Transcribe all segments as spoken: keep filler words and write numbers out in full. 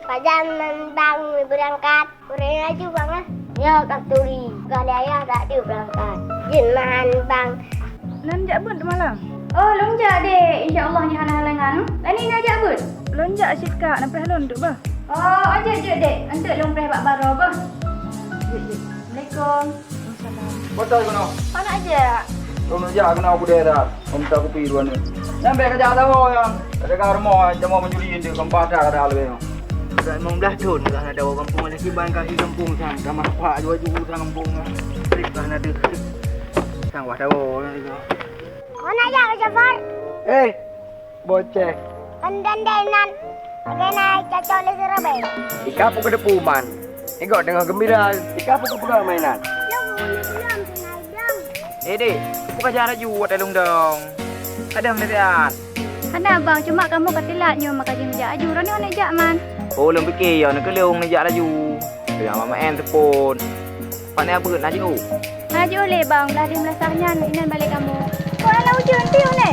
Pajan man bang beurangkat? Kureueng laju bang ah. Nyoe kasturi, peugah lé ayah tak deuh beurangkat. Jeuet man bang. Nan jak beuet malam? Oh, lôn jak dek. Insya Allah nyoe hana halangan. Lani na jak beuet? Lôn jak cit kak, na preh lôn duk bah. Oh, jeuet jeuet dek. Eunteuk lôn preh bak baroe bah. Jeuet jeuet. Assalamualaikum. Beutôi keunoe. Hana jak. Lôn jak keunoe budaya that. Lôn minta kupi dua nyoe. Nyang bèk kajak saboh nyan. Kadang rumoh jamoe meunjuli eunteuk keumpat that kada lé nyoe. Dah lima belas thon dah na dawa gampông, ada kiban kaki gampông sang, tamah pak juaju sang gampông. Trip dah na deuh. Sang wah dawa. Hana jak Jafar. Eh, Boceh. Kan dandai nan. Pakai na cocok lé sirabée. Ika pun keudeupu man. Igoe deungoe geumbira. Ika pun keudeupu mainan. Lôn ulôn pulang keunaidong. Eh dek, bukan jalan laju wat dalam dong. Ada mendekat. Hana bang, cuma kamoe ka teulat nyoe maka jeuet jak aju. Droeneuh hana jak man. Oh lôn pike ya neukeulong neujak laju. Teuka mamaen teupon. Pane abeuet na jiôh? Hana jiôh lé bang, blah lheueh meulasah nyan inan balek kamoe. Kok hana ujeuen piôh lé?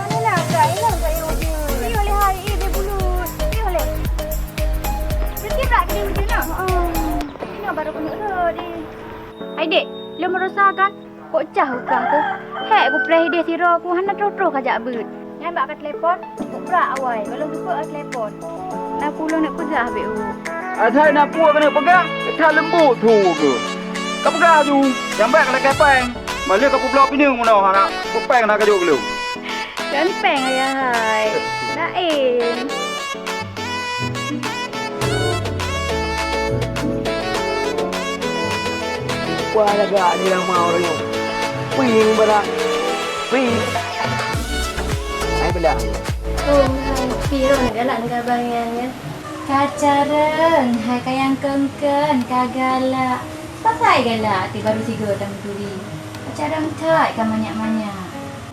Pane na ka inan ka ujeuen. Piôh lé hai, eh, beubulut. Piôh lé. Keuti bak keude ujeuen na. Heeh. Inoe baru keuneuk rot, eh. Hai dek, lôn meurasa kan? Kok cah eukah keuh? Hék kupreh idéh sidroe ku hana troh-troh kajak beuet. Nyan bak ka telepon, kuprak awai, goh lom teupeu ka telepon. Na peue lôn neuk peugah bèk u. Asai na peue keuneuk peugah, that leumbot su keuh. Ka peugah aju, nyang bèk ka lakèe péng. Malèe ka peubloe pineung meunoe hana, peue péng na kajok keu lôn. Kan péng ayah hai. Laén. Wah, lagak ni ramah orang nyoe. Ping berak. Ping. Hai belah. Oh, hai. Piro nak galak dengan abang nyan, ya? Ka carông, hai ka nyang kön-kön, ka galak. Pakai galak, ti baru tiga tahun turi. Ka carông thot, ka manyak-manyak.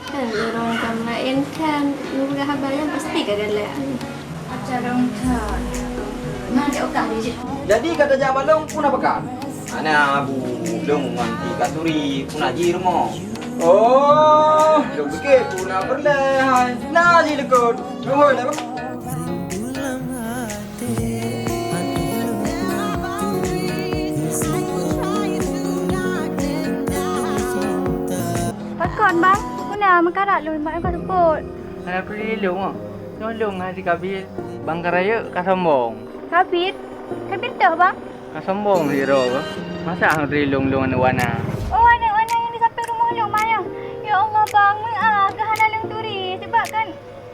Kan ureueng ka meulaén kan, meunyoe haba nyan pasti ka galak. Acarông that. Nah, cok kah jih. Jadi, ka tajak bak lôn peue na peugah? Hana, Bu, lôn ngon Ti Kasturi peue na jih rumoh. Oh, lôn pike peue na peureulèe hai. Na jih likot. Lôn hôi lé, Bang. Pakon, Bang? Peue na meukarat lôn, Bang, ka seupôt. Hana peue lôn, oh. Nyoe lôn hana kabit, Bang ka rayeuk ka sombong. Kabit? Kabit toh, Bang? Ka sombong sidroe, Bang. Masa hana peue lôn, lôn aneuk wana? Oh, aneuk wana nyang di sampéng rumoh lôn, Bang, nyan. Ya Allah, Bang, meu'ah keuh hana lôn turi. Sebab kan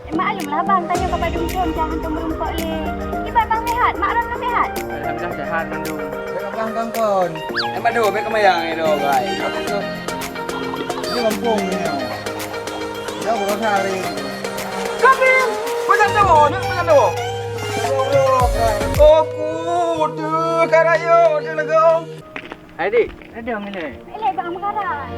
Eh, maklum lah, Bang, tanyoe ka padum thon ka hantom meurumpok lé. Kiban Bang sehat, mak droeneuh sehat? Alhamdulillah, sehat mandum. Bèk peugah kangkon. Eh, Mak Dô, bèk keumayang, eh, Dô, gai. Di gampông ni, oh. Dah berapa hari? Kabin! Pesan tu, ni pesan tu. Oh, kutu, karayo, dia lego. Hai, Dik. Ada, Mile. Ilée bak meukarat.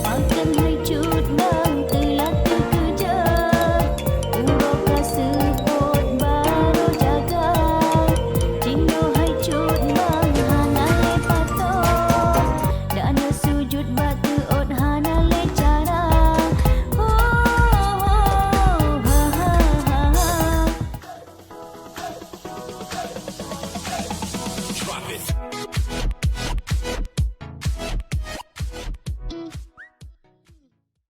Pakon hai cut bang teulat teukeujah, uroe ka seupôt barô jaga. Jinoe hai cut bang hana lé patot, dan sujut bak teuôt hana lé cara. Ho, ho, ha, ha, ha, ha.